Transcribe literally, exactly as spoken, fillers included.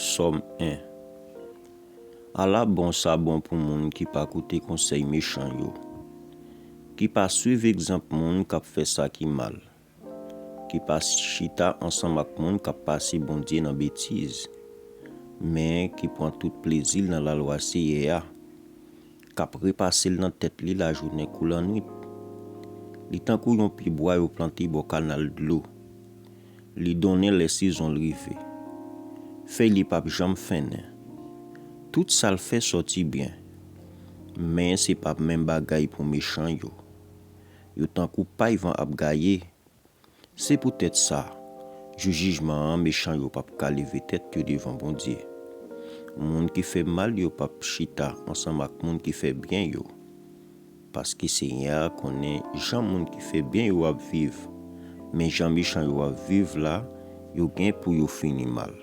Sòm en. Ala bon sa bon pou moun ki pa koute konsèy mechan yo, ki pa swiv egzanp moun k ap fè sa ki mal, ki pa chita ansanm ak moun k ap pase Bondye nan betiz, men ki pran tout plezi l nan lalwa Seyè a, k ap repase l nan tèt li lajounen kou lannwit. Li tankou yon pyebwa yo plante bò kanal dlo. Li donnen lè sezon l rive. Fèy li p ap janm fennen. Tout sa l fè sòti byen. Men se p ap menm bagay pou mechan yo. Yo tankou pay van ap gaye. Se poutèt sa, jou jijman an, mechan yo p ap ka leve tèt yo devan Bondye. Moun ki fè mal yo p ap chita ansanm ak moun ki fè byen yo. Paske Senyè a konnen jan moun ki fè byen yo ap viv, men jan mechan yo ap viv la, yo gen pou yo fini mal.